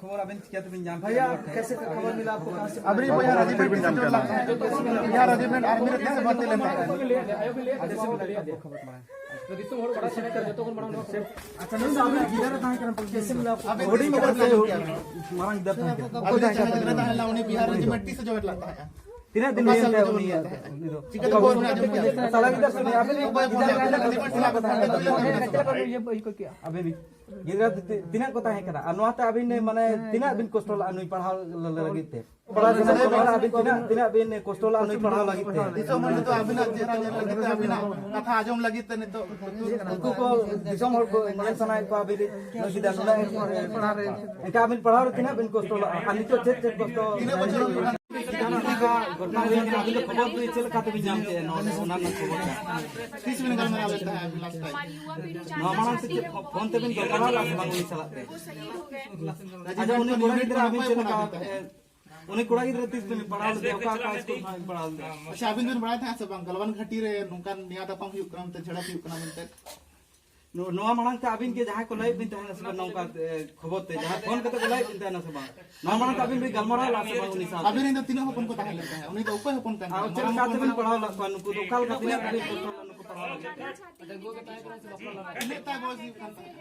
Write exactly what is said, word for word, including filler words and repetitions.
ᱠᱷᱚᱵᱚᱨ ᱟᱵᱮᱱ ᱪᱤᱠᱟᱹ ᱛᱮᱵᱮᱱ ᱧᱟᱢ ᱠᱮᱫᱟ? ᱵᱷᱟᱭᱭᱟ, ᱠᱮᱥᱮ ᱠᱷᱚᱵᱚᱨ ᱢᱤᱞᱟ ᱟᱯᱠᱳ ᱠᱟᱦᱟᱸ ᱥᱮ? ᱟᱵᱨᱤ ᱵᱷᱟᱭᱭᱟ ᱨᱟᱡᱤᱵ ᱢᱮᱱ ᱛᱤᱥ ᱡᱚᱭᱮᱱ ᱞᱮᱫᱟ? ᱵᱷᱟᱭᱭᱟ ᱨᱟᱡᱤᱵ ᱢᱮᱱ ᱟᱨᱢᱤ ᱨᱮ ᱛᱤᱥ ᱵᱷᱚᱨᱛᱤ ᱞᱮᱱᱟ? ᱟᱪᱪᱷᱟ, ᱱᱩᱭ ᱫᱚ ᱟᱵᱚᱨᱮᱱ ᱜᱤᱫᱽᱨᱟᱹ ᱨᱮ ᱛᱟᱦᱮᱸ ᱠᱟᱱᱟ᱾ ᱦᱩᱰᱤᱧ ᱜᱤᱫᱽᱨᱟᱹ ᱥᱮ ᱢᱟᱨᱟᱝ ᱜᱤᱫᱽᱨᱟᱹ ᱛᱟᱦᱮᱸ ᱠᱟᱱᱟ? ᱟᱵᱤᱱ ᱡᱟᱦᱟᱸ ᱜᱤᱫᱽᱨᱟᱹ ᱛᱟᱦᱮᱸ ᱞᱮᱱᱟ, ᱩᱱᱤ ᱵᱤᱦᱟᱨ ᱨᱮᱡᱤᱢᱮᱱᱴ ᱛᱤᱥ ᱮ ᱡᱚᱭᱮᱱ ᱞᱮᱫ ᱛᱟᱦᱮᱸᱫ? ᱛᱤᱱᱟᱹᱜ ᱫᱤᱱ ᱦᱩᱭᱮᱱ ᱛᱟᱭᱟ ᱩᱱᱤ? ᱪᱤᱠᱟᱹᱛᱮ ᱵᱚᱭᱮᱥ ᱨᱮᱱᱟᱜ ᱟᱸᱡᱚᱢ ᱠᱮᱜᱼᱟ? ᱥᱟᱞᱟ ᱜᱤᱫᱟᱹᱨ ᱥᱮ ᱩᱱᱤ? ᱟᱵᱮᱱ ᱨᱮᱱ ᱜᱤᱫᱟᱹᱨ ᱟᱵᱮᱱ ᱨᱮᱱ ᱜᱤᱫᱟᱹᱨ ᱪᱮᱫ ᱞᱮᱠᱟ ᱵᱮᱱ ᱤᱭᱟᱹ ᱟᱹᱭᱠᱟᱹᱣ ᱠᱮᱜᱼᱟ? ᱟᱵᱮᱱ ᱜᱤᱫᱽᱨᱟᱹ ᱛᱤ-, ᱛᱤᱱᱟᱹᱜ ᱠᱚ ᱛᱟᱦᱮᱸ ᱠᱟᱱᱟ? ᱟᱨ ᱱᱚᱣᱟᱛᱮ ᱟᱹᱵᱤᱱ ᱢᱟᱱᱮ ᱛᱤᱱᱟᱹᱜ ᱵᱤᱱ ᱠᱚᱥᱴᱚ ᱞᱟᱜᱼᱟ ᱱᱩᱭ ᱯᱟᱲᱦᱟᱣ ᱞᱟᱹᱜᱤᱫ ᱛᱮ? ᱯᱟᱲᱦᱟᱣ ᱥᱟᱱᱟ ᱠᱟᱱᱟ, ᱟᱹᱵᱤᱱ ᱛᱤᱱᱟᱹᱜ, ᱛᱤᱱᱟᱹᱜ ᱵᱤᱱ ᱠᱚᱥᱴᱚ ᱞᱟᱜᱼᱟ ᱱᱩᱭ ᱯᱟᱲᱦᱟᱣ ᱞᱟᱹᱜᱤᱫ ᱛᱮ? ᱫᱤᱥᱚᱢ ᱦᱚᱲ ᱱᱤᱛᱚᱜ ᱟᱹᱵᱤᱱᱟᱜ ᱪᱮᱦᱨᱟ ᱧᱮᱞ ᱞᱟᱹᱜᱤᱫ ᱛᱮ, ᱟᱹᱵᱤᱱᱟᱜ ᱠᱟᱛᱷᱟ ᱟᱸᱡᱚᱢ ᱞᱟᱹᱜᱤᱫ ᱛᱮ ᱱᱤᱛᱚᱜ ᱩᱱᱠᱩ ᱠᱚ ᱫᱤᱥᱚᱢ ᱦᱚᱲ ᱠᱚ ᱧᱮᱞ ᱥᱟᱱᱟᱭᱮᱫ ᱠᱚᱣᱟ ᱟᱹᱵᱤᱱ ᱨᱮᱱ ᱱᱩᱭ ᱜᱤᱫᱟᱹᱨ ᱱᱩᱱᱟᱹᱜ ᱮᱱᱠᱷᱟᱱ ᱟᱹᱵᱤᱱ ᱯᱟᱲᱦᱟᱣ ᱨᱮ ᱛᱤᱱᱟᱹᱜ ᱵᱤᱱ ᱠᱚᱥᱴᱚ ᱞᱟᱜᱼᱟ ᱟᱨ ᱱᱤᱛᱚᱜ ᱪᱮᱫ ᱪᱮᱫ ᱠᱚᱥᱴᱚ? ᱛᱤᱱᱟᱹᱜ ᱵᱚᱪᱷᱚᱨ ᱦᱩᱭᱩᱜ ᱠᱟᱱᱟ? ᱜᱷᱚᱴᱚᱱᱟ ᱦᱩᱭ ᱠᱟᱱᱟ, ᱟᱹᱵᱤᱱ ᱫᱚ ᱠᱷᱚᱵᱚᱨ ᱫᱚ ᱪᱮᱫ ᱞᱮᱠᱟ ᱛᱮᱵᱤᱱ ᱧᱟᱢ ᱠᱮᱫᱼᱟ ᱱᱚᱣᱟ, ᱚᱱᱟ ᱨᱮᱱᱟᱜ ᱠᱷᱚᱵᱚᱨ? ᱛᱤᱥ ᱵᱤᱱ ᱜᱟᱞᱢᱟᱨᱟᱣ ᱞᱮᱫ ᱛᱟᱦᱮᱸᱫ ᱟᱹᱵᱤᱱ ᱞᱟᱥᱴ ᱴᱟᱭᱤᱢ? ᱱᱚᱣᱟ ᱢᱟᱲᱟᱝ ᱥᱮ ᱪᱮᱫ ᱯᱷᱳᱱ ᱛᱮᱵᱤᱱ ᱜᱟᱞᱢᱟᱨᱟᱣ ᱞᱮᱫᱼᱟ ᱥᱮ ᱵᱟᱝ ᱩᱱᱤ ᱥᱟᱞᱟᱜ ᱛᱮ? ᱟᱪᱪᱷᱟ, ᱩᱱᱤ ᱠᱚᱲᱟ ᱜᱤᱫᱽᱨᱟᱹ ᱟᱹᱵᱤᱱ ᱪᱮᱫ ᱞᱮᱠᱟ, ᱮ, ᱩᱱᱤ ᱠᱚᱲᱟ ᱜᱤᱫᱽᱨᱟᱹ ᱛᱤᱥ ᱵᱤᱱ ᱯᱟᱲᱦᱟᱣ ᱞᱮᱫᱮᱭᱟ? ᱚᱠᱟ, ᱚᱠᱟ ᱥᱠᱩᱞ ᱠᱷᱚᱱᱟᱜ ᱵᱤᱱ ᱯᱟᱲᱦᱟᱣ ᱞᱮᱫᱮᱭᱟ? ᱟᱪᱪᱷᱟ, ᱟᱹᱵᱤᱱ ᱵᱤᱱ ᱵᱟᱲᱟᱭ ᱛᱟᱦᱮᱸᱫ ᱥᱮ ᱵᱟᱝ ᱜᱟᱞᱣᱟᱱ ᱜᱷᱟᱴᱤ ᱨᱮ ᱱᱚᱝᱠᱟᱱ ᱱᱮᱭᱟ ᱛᱟᱯᱟᱢ ᱦᱩᱭᱩᱜ ᱠᱟᱱᱟ ᱢᱮᱱᱛᱮ, ᱡᱷᱟᱲᱟᱯ ᱦᱩᱭᱩᱜ ᱠᱟᱱᱟ ᱢᱮᱱᱛᱮ? ᱱᱚ-, ᱱᱚᱣᱟ ᱢᱟᱲᱟᱝ ᱛᱮ ᱟᱹᱵᱤᱱ ᱜᱮ ᱡᱟᱦᱟᱸᱭ ᱠᱚ ᱞᱟᱹᱭᱮᱫ ᱵᱤᱱ ᱛᱟᱦᱮᱱᱟ ᱥᱮ ᱵᱟᱝ ᱱᱚᱝᱠᱟ, ᱮ, ᱠᱷᱚᱵᱚᱨ ᱛᱮ ᱡᱟᱦᱟᱸᱭ ᱯᱷᱳᱱ ᱠᱟᱛᱮ ᱠᱚ ᱞᱟᱹᱭᱮᱫ ᱵᱤᱱ ᱛᱟᱦᱮᱱᱟ ᱥᱮ ᱵᱟᱝ? ᱱᱚᱣᱟ ᱢᱟᱲᱟᱝ ᱛᱮ ᱟᱹᱵᱤᱱ ᱵᱤᱱ ᱜᱟᱞᱢᱟᱨᱟᱣ ᱞᱮᱫᱼᱟ ᱥᱮ ᱵᱟᱝ ᱩᱱᱤ ᱥᱟᱶ? ᱟᱹᱵᱤᱱ ᱨᱮᱱ ᱫᱚ ᱛᱤᱱᱟᱹᱜ ᱦᱚᱯᱚᱱ ᱠᱚ ᱛᱟᱦᱮᱸ ᱞᱮᱱ ᱛᱟᱦᱮᱸᱫ? ᱩᱱᱤ ᱫᱚ ᱚᱠᱚᱭ ᱦᱚᱯᱚᱱ ᱠᱟᱱ ᱟᱨ ᱛᱟᱦᱮᱸᱫ? ᱪᱮᱫ ᱞᱮᱠᱟ ᱢᱟᱨᱟᱝ ᱛᱮᱵᱤᱱ ᱦᱚᱯᱚᱱ? ᱯᱟᱲᱦᱟᱣ ᱞᱮᱫ ᱠᱚᱣᱟ ᱱᱩᱠᱩ ᱫᱚ? ᱚᱠᱟ ᱞᱮᱠᱟ ᱛᱤᱱᱟᱹᱜ ᱫᱷᱟᱹᱵᱤᱡ ᱠᱚ ᱱᱩᱠᱩ ᱯᱟᱲᱦᱟᱣ ᱞᱮᱫ ᱠᱚᱣᱟ? ᱛᱤᱱᱟᱹᱜ ᱛᱟᱭ ᱵᱚᱭᱮᱥ ᱦᱩᱭᱩᱜ ᱠᱟᱱ ᱛᱟᱦᱮᱸᱫ?